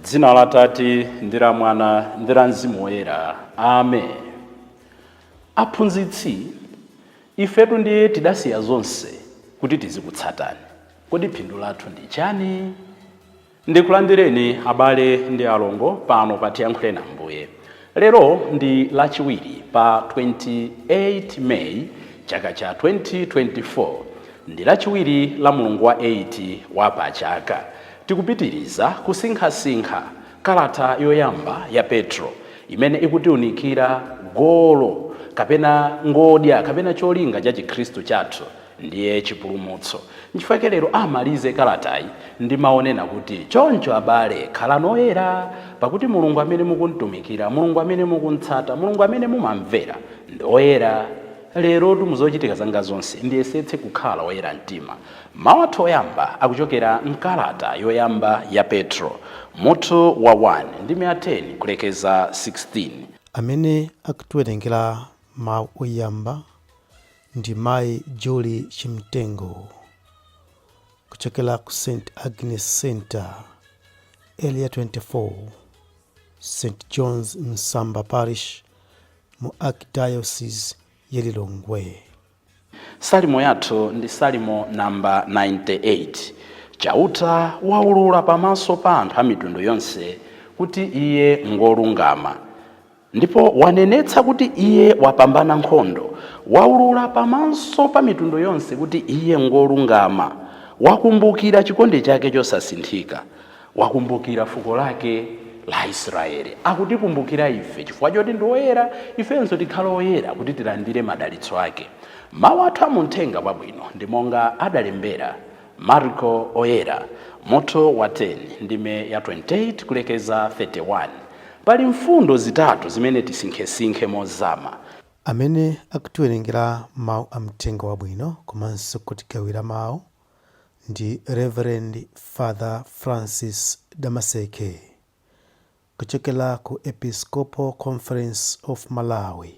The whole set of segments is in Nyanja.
Dzina la Tate ndi la Mwana ndi la Mzimu Woyera, amen. Aphunzitsi, ifetu ndiye tidasiya zonse kuti tizikutsatani, kodi phindu lathu ndi chani? Ndikulandireni abale ndi alongo pano pa Tiyankhule na Ambuye. Lero ndi Lachiwiri pa 28 May chaka cha 2024. Ndi Lachiwiri la mulungu wa 8 wa pachaka. Tikupitiriza kusinkhasinkha kalata yoyamba ya Petro imene ikutiunikira golo kapena ngodya kapena cholinga cha Chikhristu chathu, ndiye chipulumutso. Nchifukwa lero amalize kalatayi ndi maonena kuti, choncho abale, khalani oyera, pakuti Mulungu amene mukuntumikira, Mulungu amene mukuntsata, Mulungu amene mumamvera ndi oyera. Lero muzochitika zanga zonse ndiyesetse kukhala oyera mtima. Mawu athu oyamba akuchokera mkalata yoyamba ya Petro, mutu wa 1 ndime ya 10 kulekeza 16. Amene akutiwerengera mawu oyamba ndi Mayi Julie Chimtengo kuchokera ku St Agnes Center, Area 24, St John's Msamba Parish, mu Archdiocese ya Lilongwe. Salimo yathu ndi Salimo namba 98. Chauta waulula pamaso pa anthu a mitundu yonse kuti iye ngolungama, ndipo wanenetsa kuti iye wapambana nkhondo. Waulula pamaso pa mitundu yonse kuti iye ngolungama. Wakumbukira chikondi chake chosasinthika, wakumbukira fuko lake la Israeli. Akutikumbukira ife chifukwa choti ndi oyera, ifenso tikhale oyera kuti tilandire madalitso ake. Mawu athu amuthenga wabwino ndi monga adalembera Marko Oyera, mutu wa 10 ndime ya 28 kulekeza 31. Pali mfundo zitatu zimene tisinkhesinkhe mozama. Amene akutiwerengera mawu amthenga wabwino komanso kutigawira mawu ndi Reverend Father Francis Damaseke kuchokera ku Episcopal Conference of Malawi,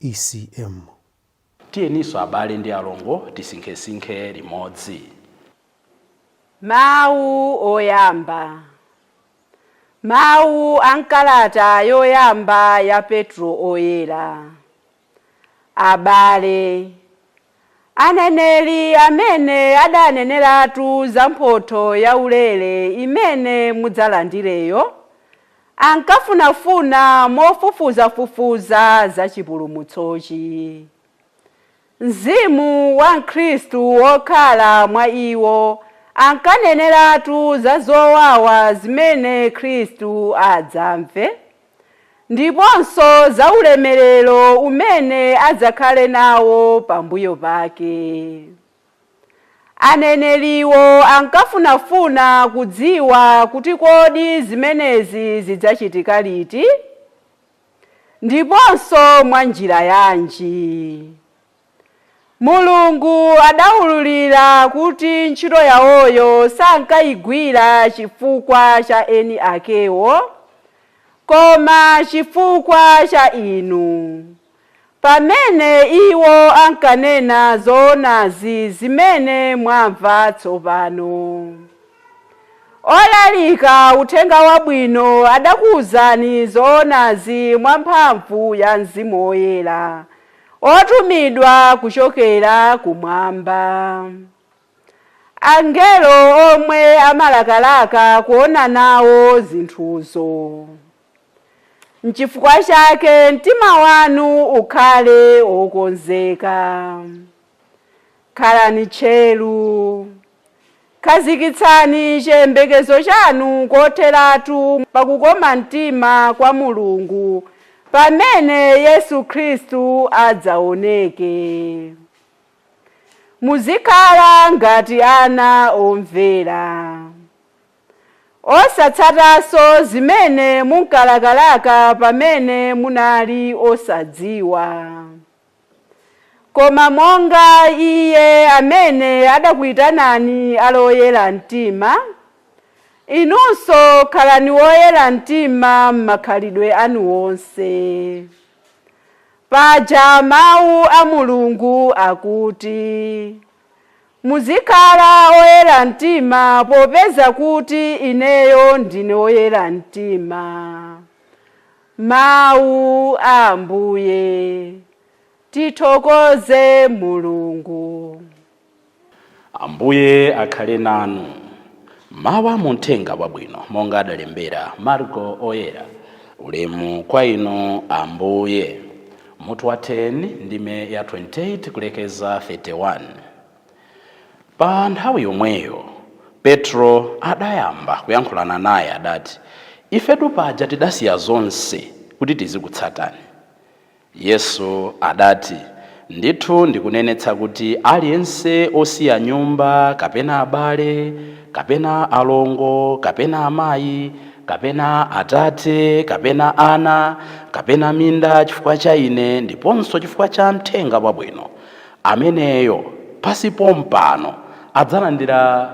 ECM. Tiyeninso abale ndi alongo tisinkhesinkhe limodzi. Mawu oyamba, mawu a mkalata yoyamba ya Petro Oyera. Abale, aneneri amene adaneneratu za mphotho yaulere imene mudzalandireyo ankafunafuna mofufuzafufuza za chipulumutsochi. Mzimu wa Khristu wokhala mwa iwo ankaneneratu za zowawa zimene Khristu adzamve, ndiponso za ulemerero umene adzakhale nawo pambuyo pake. Aneneriwo ankafunafuna kudziwa kuti kodi zimenezi zidzachitika liti ndiponso mwa njira yanji. Mulungu adawululira kuti ntchito yawoyo sankayigwira chifukwa cha eni akewo, koma chifukwa cha inu, pamene iwo ankanena zoonazi zimene mwamva tsopano. Olalika uthenga wabwino adakuwuzani zoonazi mwamphamvu ya Mzimu Woyera otumidwa kuchokera kumwamba. Angelo omwe amalakalaka kuona nawo zinthuzo. Nchifukwa chake mtima wanu ukhale wokonzeka. Khalani tcheru, khazikitsani chiyembekezo chanu kotheratu pakukoma mtima kwa Mulungu pamene Yesu Khristu adzaoneke. Muzikhala ngati ana omvera, osatsatanso zimene munkalakalaka pamene munali osadziwa, koma monga iye amene adakuyitanani aloyera mtima, Inunso khalani woyera mtima m'makhalidwe anu wonse. Paja mawu a Mulungu akuti, muzikhala oyera mtima popeza kuti ineyo ndine woyera mtima. Mawu a Ambuye. Tithokoze Mulungu. Ambuye akhale nanu. Mawu a muthenga wabwino monga adalembera Marko Oyera. Ulemu kwa inu, Ambuye. Mutu wa 10, ndime ya 28 kulekeza 31. Pa nthawi yomweyo Petro adayamba kuyankhulana naye, adati, "Ifetu paja tidasiya zonse kuti tizikutsatani." Yesu adati, "Ndithu ndikunenetsa kuti aliyense osiya nyumba, kapena abale, kapena alongo, kapena amayi, kapena atate, kapena ana, kapena minda chifukwa cha ine ndiponso chifukwa cha mthenga wabwino, ameneyo pasi pompano adzalandira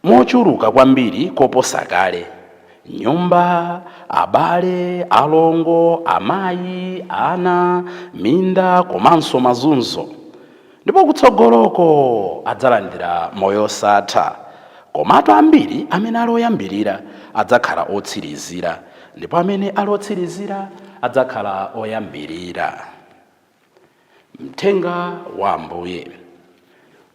mochuluka kwambiri koposa kale: nyumba, abale, alongo, amayi, ana, minda komanso mazunzo. Ndipo kutsogoloko adzalandira moyo osatha. Komatu ambiri amene ali oyambirira adzakhala otsirizira, ndipo amene ali otsirizira adzakhala oyambirira." Mthenga wa Ambuye.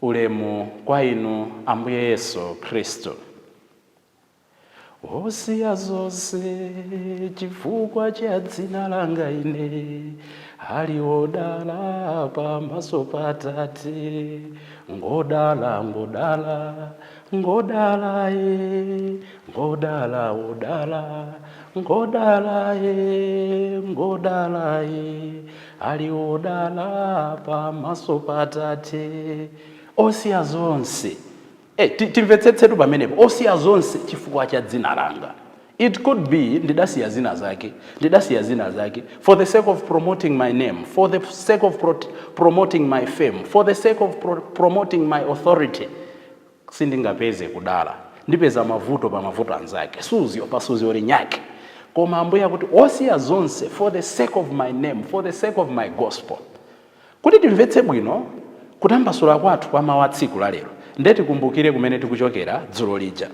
Ulemu kwa inu, Ambuye Yesu Khristu. Osiya zonse chifukwa cha dzina langa ine ali odala pamaso pa Tate. Ngodala, ngodala, ngodala ye, ngodala, odala, ngodala ye, ngodala ye, ali odala pamaso pa Tate. Osiya zonse. Timvetsetsetu pamenepo: osiya zonse chifukwa cha dzina langa. It could be ndidasiya zina zake, ndidasiya zina zake for the sake of promoting my name, for the sake of promoting my fame, for the sake of promoting my authority. Sindingapeze kudala, ndipeza mavuto pa mavuto anzake, suzyo pa suzyo linyake. Koma Ambuye akuti osiya zonse for the sake of my name, for the sake of my gospel. Kuti timvetse bwino kutambasula kwathu kwa mawu a tsiku la lero, nde tikumbukire kumene tikuchokera dzulo lija.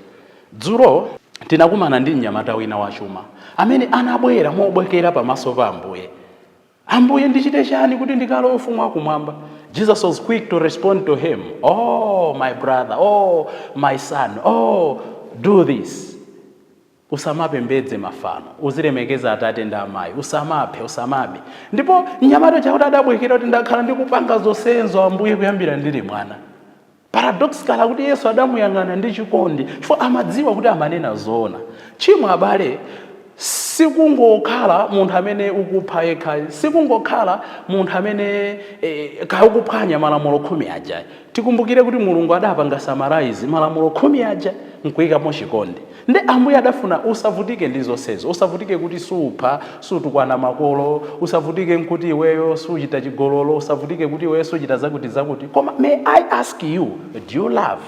Dzulo tinakumana ndi mnyamata wina wachuma amene anabwera mobwekera pamaso pa Ambuye: "Ambuye, ndichite chani kuti ndikalowe ufumu wakumwamba?" Jesus was quick to respond to him, "Oh my brother, oh my son, oh, do this: usamapembedze mafano, uzilemekeza atate ndi amayi, usamaphe, usamabe." Ndipo mnyamata chakuti adabwekera kuti, "Ndakhala ndikupanga zonsezo, Ambuye, kuyambira ndili mwana." Paradoxical kuti Yesu adamuyang'ana ndi chikondi chifukwa amadziwa kuti amanena zoona. Chimwe, abale, sikungokhala munthu amene ukupha yekha, sikungokhala munthu amene kaukuphwanya malamulo 10 aja. Tikumbukire kuti Mulungu adapanga summarize malamulo 10 aja nkuyikamo chikondi. Ndi Ambuye adafuna usavutike ndi zonsezo, usavutike kuti supha, sutukwana makolo, usavutike nkuti iweyo suchita chigololo, usavutike kuti iweyo suchita zakuti zakuti. Koma may I ask you, do you love?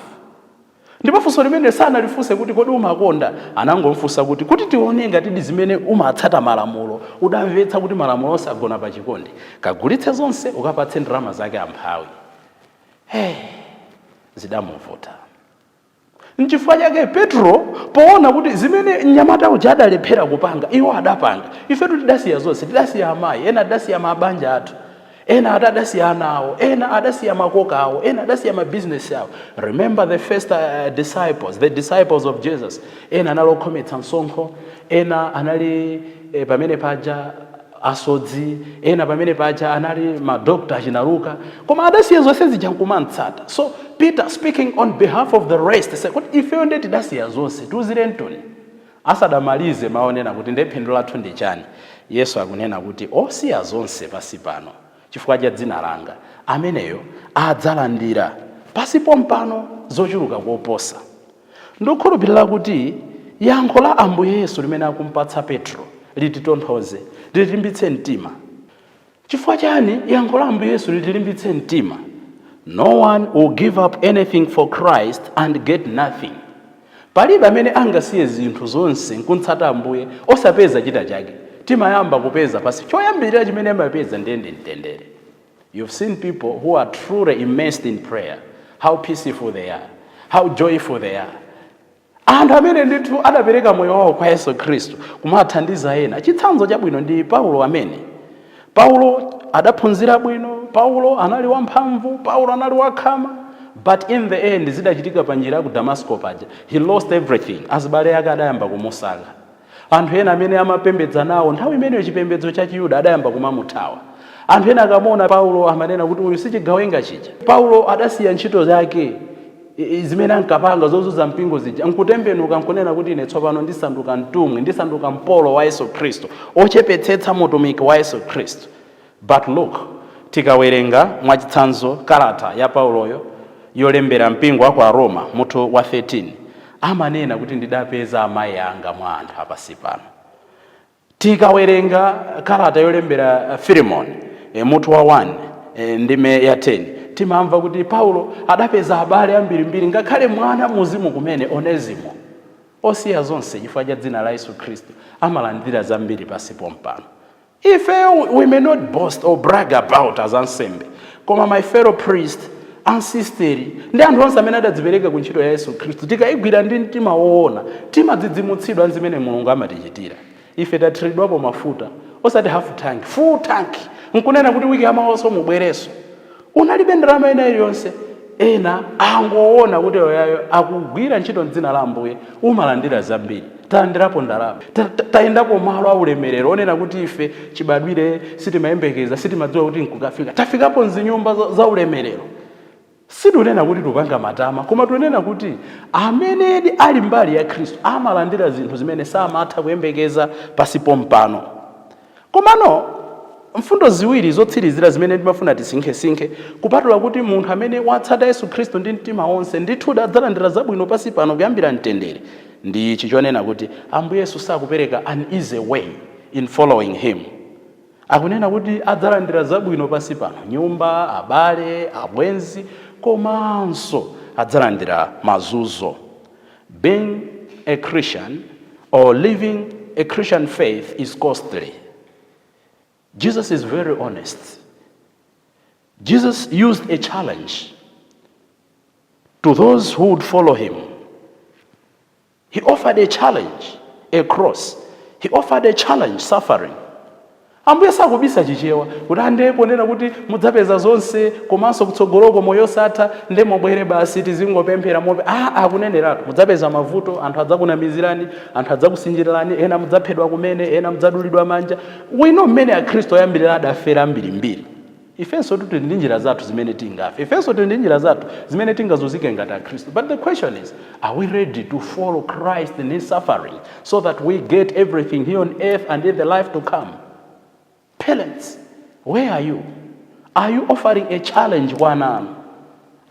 Ndipo funso limene sanalifunse kuti, "Kodi umakonda?" Anangomfunsa kuti tione ngatidi zimene umatsata malamulo, udamvetsa kuti malamulo osagona pa chikondi. Kagulitse zonse, ukapatse ndalama zake amphawi. Hey, zidamuvuta. Nchifukwa chake Petro poona kuti zimene mnyamata uja adalephera kupanga iwo adapanga, ifetu tidasiya zonse, tidasiya amayi, ena adasiya mabanja athu, ena adasiya ana awo, ena adasiya makoka awo, ena adasiya mabizinesi awo. Remember the first disciples, the disciples of Jesus. Ena anali okhometsa msonkho, ena anali pamene paja asodzi, ena pamene paja anali madokta achinaluka, koma adasiya zonse zija nkumatsata. So Peter, speaking on behalf of the rest, said kuti, "Ifeyo nde tidasiya zonse, tiuzire mtoni." Asadamalize maonena kuti nde phindu lathu ndi chani, Yesu akunena kuti osiya zonse pasi pano chifukwa cha dzina langa, ameneyo adzalandira pasi pompano zochuluka koposa. Ndikukhulupirira kuti yankho la Ambuye Yesu limene akumpatsa Petro lititonthoze, litilimbitse mtima. Chifukwa chani yankho la Ambuye Yesu litilimbitse mtima? No one will give up anything for Christ and get nothing. Palibe amene angasiye zinthu zonse nkutsata Ambuye osapeza chita chake. Timayamba kupeza pasi. Choyambirira chimene amapeza ndiye ndi mtendere. You've seen people who are truly immersed in prayer, how peaceful they are, how joyful they are. Anthu amene ndithu adapereka moyo wawo kwa Yesu Khristu kumathandiza ena. Chitsanzo chabwino ndi Paulo amene Paulo adaphunzira bwino, Paulo anali wamphamvu, Paulo anali wakhama, but in the end zidachitika pa njira ya ku Damasco paja, he lost everything. Azibale ake adayamba kumusaka. Anthu ena amene amapembedza nawo nthawi imeneyo chipembedzo cha Chiyuda adayamba kumamuthawa. Anthu ena akamona Paulo amanena kuti uyu sichigawenga chija. Paulo adasiya ntchito zake zimene ankapanga zozunza mpingo zija, nkutembenuka nkunena kuti ine tsopano ndisanduka mtumwi, ndisanduka mpolo wa Yesu Khristu, ochepetsetsa mutumiki wa Yesu Khristu. But look, tikawerenga mwachitsanzo kalata ya Pauloyo yolembera mpingo wa ku Aroma, mutu wa 13, amanena kuti ndidapeza amayi anga mwa anthu apasi pano. Tikawerenga kalata yolembera Filimoni, mutu wa 1, ndime ya 10, timamva kuti Paulo adapeza abale ambirimbiri, ngakhale mwana muzimu kumene, Onesimo. Osiya zonse chifukwa cha dzina la Yesu Khristu amalandira zambiri pasi pompano. Ife we may not boast or brag about as ansembe, koma my fellow priest, ansisteri ndi anthu onse amene adadzipereka ku ntchito ya Yesu Khristu, tikayigwira ndi mtima woona, timadzidzimutsidwa zimene Mulungu amatichitira. Ife tathiridwapo mafuta, osati half tank, full tank, nkunena kuti wiki yamawonso mubwereso, unalibe ndalama ina iliyonse. Ena angoona kuti oyayo akugwira ntchito mdzina la Ambuye, umalandira zambiri. Talandirapo ndalama, tayendapo malo aulemerero onena kuti ife chibadwire sitimayembekeza, sitimadziwa kuti nkukafika. Tafikapo mzinyumba za ulemerero. Situnena kuti tupanga matama, koma tunena kuti amenedi ali mbali ya Khristu amalandira zinthu zimene samatha kuyembekeza pasi pompano. Komano mfundo ziwiri zotsirizira zimene ndimafuna tisinkhesinkhe, kupatula kuti munthu amene watsata Yesu Khristu ndi mtima wonse ndithu adzalandira zabwino pasi pano kuyambira mtendere, ndi ichi chonena kuti Ambuye Yesu sakupereka an easy way in following him. Akunena kuti adzalandira zabwino pasi pano, nyumba, abale, abwenzi, komanso adzalandira mazunzo. Being a Christian or living a Christian faith is costly. Jesus is very honest. Jesus used a challenge to those who would follow him. He offered a challenge, a cross. He offered a challenge, suffering. Ambuye sakubisa Chichewa kuti andepo nena kuti mudzapeza zonse komanso kutsogoloko moyo osatha, nde mubwere basi tizingopemphera mope. Ah, akuneneratu mudzapeza mavuto, anthu adzakunamizirani, anthu adzakusinjirirani, ena mudzaphedwa kumene, ena mudzadulidwa manja. Wino mmene Akhristu oyambirira adafera ambirimbiri. Ifenso tili ndi njira zathu zimene tingafe, ifenso tili ndi njira zathu zimene tingazunzike ngati Akhristu, but the question is, are we ready to follow Christ in his suffering so that we get everything here on earth and in the life to come? Parents, where are you? Are you offering a challenge kwa ana anu?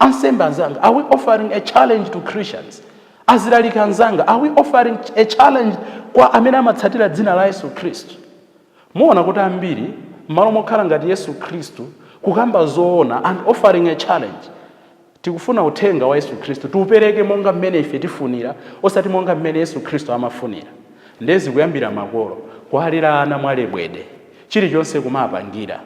Ansembe anzanga, are we offering a challenge to Christians? Azilaliki anzanga, are we offering a challenge kwa amene amatsatira dzina la Yesu Khristu? Muona kuti ambiri m'malo mokhala ngati Yesu Khristu, kukamba zoona and offering a challenge, tikufuna uthenga wa Yesu Khristu tiupereke monga mmene ife tifunira, osati monga mmene Yesu Khristu amafunira. Ndezi kuyambira makolo kuwalera ana mwalebwede, chilichonse kumapangira.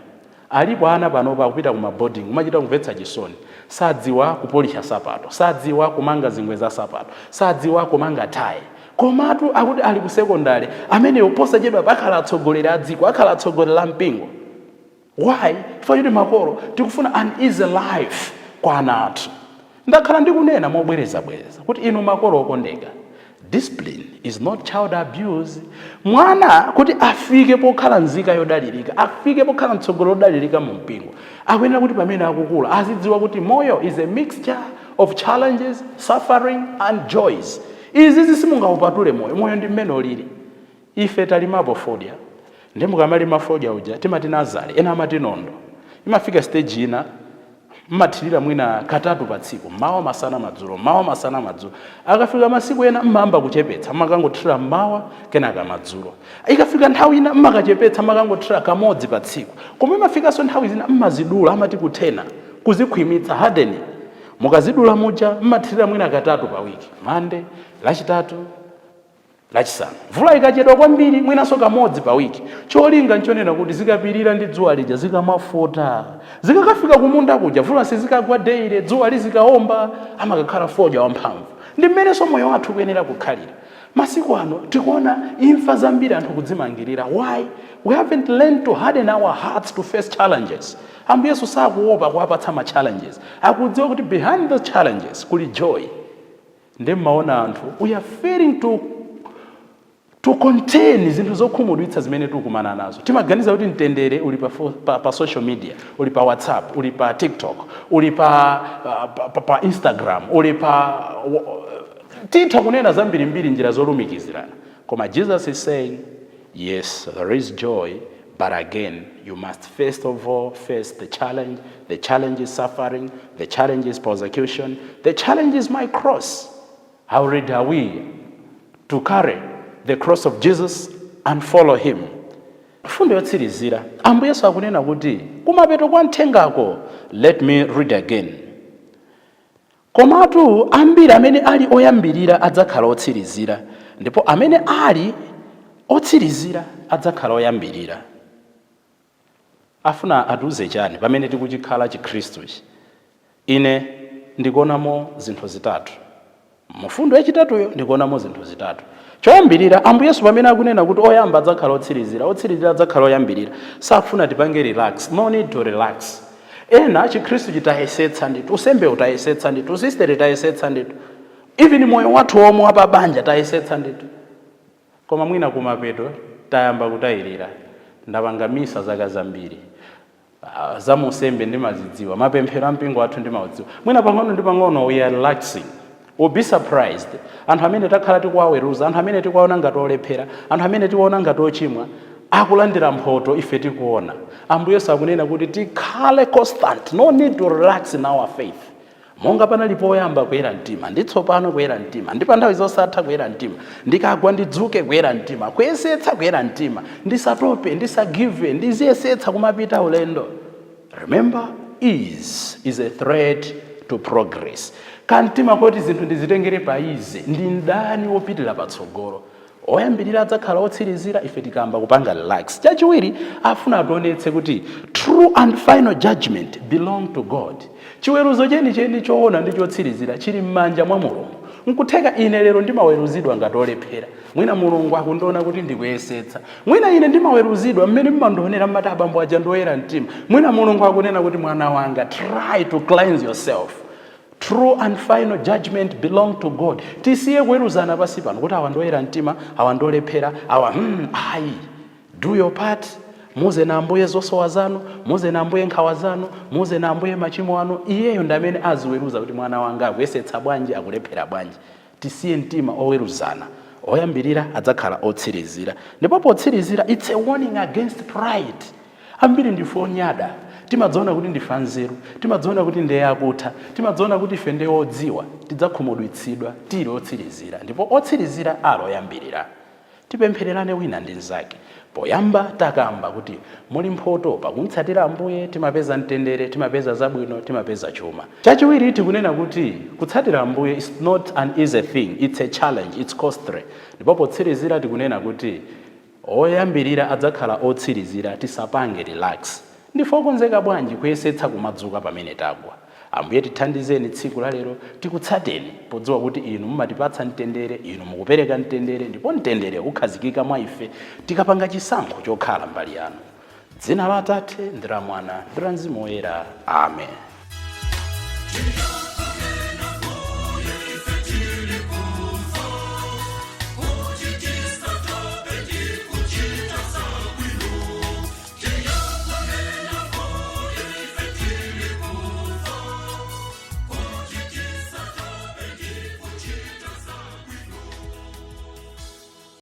Alipo ana panopa akupita kuma boarding, kumachita kumvetsa chisoni. Sadziwa kupolisha sapato, sadziwa kumanga zingwe za sapato, sadziwa kumanga tayi, komatu akuti ali ku sekondari. Ameneyo posachedwa pakhala atsogoleri a dziko, akhala atsogoleri a mpingo. Why? Chifukwa choti makolo tikufuna an easy life kwa ana athu. Ndakhala ndikunena mobwerezabwereza kuti inu makolo okondeka, discipline is not child abuse. Mwana kuti afike pokhala nzika yodalirika, afike pokhala mtsogoleri wodalirika mu mpingo, akuyenera kuti pamene akukula azidziwa kuti moyo is a mixture of challenges, suffering and joys. Izi simungawupatule moyo. Moyo ndi mmene ulili. Ife talimapo fodya, ndi mukamalima fodya uja timati nazale, ena amati nondo. Imafika stage ina mmathirira mwina katatu pa tsiku, mmawa, masana, madzulo, mmawa, masana, madzulo. Akafika masiku ena mmayamba kuchepetsa, mmakangothira mmawa kenaka madzulo. Ikafika nthawi ina mmakachepetsa, mmakangothira kamodzi pa tsiku. Koma imafikanso nthawi zina mmazidula, amati kuthena, kuzikhwimitsa, hardening. Mukazidula muja mmathirira mwina katatu pa wiki, Mande, Lachitatu, Lachisanu. Mvula ikachedwa kwambiri, mwinanso kamodzi pa wiki. Cholinga nchonena kuti zikapirira ndi dzuwa lija, zikamafota, zikakafika kumunda kuja, mvula sizikagwa daily, dzuwa lizikaomba, amakakhala fodya wamphamvu. Ndi mmenenso moyo wathu kuyenera kukhalira. Masiku ano tikuona imfa zambiri, anthu kudzimangirira. Why? We haven't learned to harden our hearts to face challenges. Ambuye Yesu sakuopa kuwapatsa ma challenges, akudziwa kuti behind the challenges kuli joy. Ndi mmaona anthu, we are failing to contain zinthu zokhumudwitsa zimene tikukumana nazo. Timaganiza kuti mtendere uli pa social media, uli pa WhatsApp, uli pa TikTok, uli pa Instagram, uli pa, titha kunena zambirimbiri, njira zolumikizirana. Koma Jesus is saying, yes, there is joy, but again you must first of all face the challenge. The challenge is suffering, the challenge is persecution, the challenge is my cross. How ready are we to carry the cross of Jesus and follow him? Fundo yotsirizira, Ambuye Yesu akunena kuti kumapeto kwa mthengako, let me read again: "Komatu ambiri amene ali oyambirira adzakhala otsirizira, ndipo amene ali otsirizira adzakhala oyambirira." Afuna atiuze chani pamene tikuchikhala Chikhristuchi? Ine ndikuonamo zinthu zitatu. Mufundo yachitatuyo ndikuonamo zinthu zitatu. Choyambirira, Ambuye Yesu pamene akunena kuti oyamba adzakhala otsirizira, otsirizira adzakhala oyambirira, sakufuna tipange relax. No need to relax. Ena Chikhristu chitayesetsa ndithu, unsembe utayesetsa ndithu, usistere tayesetsa ndithu, even moyo wathu omwe wapabanja tayesetsa ndithu, koma mwina kumapeto tayamba kutayirira. Ndapanga misa zaka zambiri. Ah, za munsembe ndimazidziwa, mapemphero a mpingo wathu ndimawadziwa. Mwina pang'ono ndi pang'ono we are relaxing. We'll be surprised. Anthu amene takhala tikuwaweruza, anthu amene tikuwaona ngati olephera, anthu amene tikuwaona ngati ochimwa, akulandira mphoto ife tikuona. Ambuye Yesu akunena kuti tikhale constant. No need to relax in our faith. Monga panali poyamba kuyera mtima, ndi tsopano kuyera mtima, ndi pa nthawi zosatha kuyera mtima. Ndikagwa ndidzuke kuyera mtima, kuyesetsa kuyera mtima, ndisatope, ndisagive, ndiziyesetsa kumapita ulendo. Remember, ease is a threat to progress. Kamtima koti zinthu ndizitengere pa easy ndi mdani wopitira patsogolo. Oyambirira adzakhala otsirizira ife tikamba kupanga relax. Chachiwiri, afuna ationetse kuti true and final judgment belong to God. Chiweruzo chenicheni choona ndi chotsirizira chili m'manja mwa Mulungu. Nkutheka ine lero ndimaweruzidwa ngati olephera, mwina Mulungu akundiona kuti ndikuyesetsa. Mwina ine ndimaweruzidwa, mmene mmandionera mmati abambo aja ndoyera mtima, mwina Mulungu akunena kuti, "Mwana wanga, try to cleanse yourself." True and final judgment belong to God. Tisiye kuweruzana pasi pano kuti awa ndoyera mtima, awa ndolephera, awa ayi. Do your part. Muze na Ambuye zosowa zanu, muze na Ambuye nkhawa zanu, muze na Ambuye machimo anu. Iyeyo ndi amene aziweruza kuti mwana wanga akuyesetsa bwanji, akulephera bwanji. Tisiye mtima oweruzana. Oyambirira adzakhala otsirizira, ndipo potsirizira, it's a warning against pride. Ambiri ndife onyada, timadziona kuti ndife anzeru, timadziona kuti ndiye akutha, timadziona kuti ife ndiye odziwa. Tidzakhumudwitsidwa tili otsirizira, ndipo otsirizira ali oyambirira. Tipemphererane wina ndi mnzake. Poyamba takamba kuti muli mphoto pakumtsatira Ambuye: timapeza mtendere, timapeza zabwino, timapeza chuma. Chachiwiri, tikunena kuti kutsatira Ambuye is not an easy thing, it's a challenge, it's costly. Ndipo potsirizira tikunena kuti oyambirira adzakhala otsirizira, tisapange relax. Ndife okonzeka bwanji kuyesetsa kumadzuka pamene tagwa? Ambuye, tithandizeni tsiku la lero tikutsateni, podziwa kuti inu mumatipatsa mtendere, inu mukupereka mtendere, ndipo mtendere ukhazikika mwa ife tikapanga chisankho chokhala mbali yanu. Dzina la Atate ndi la Mwana ndi la Mzimu Woyera, amen.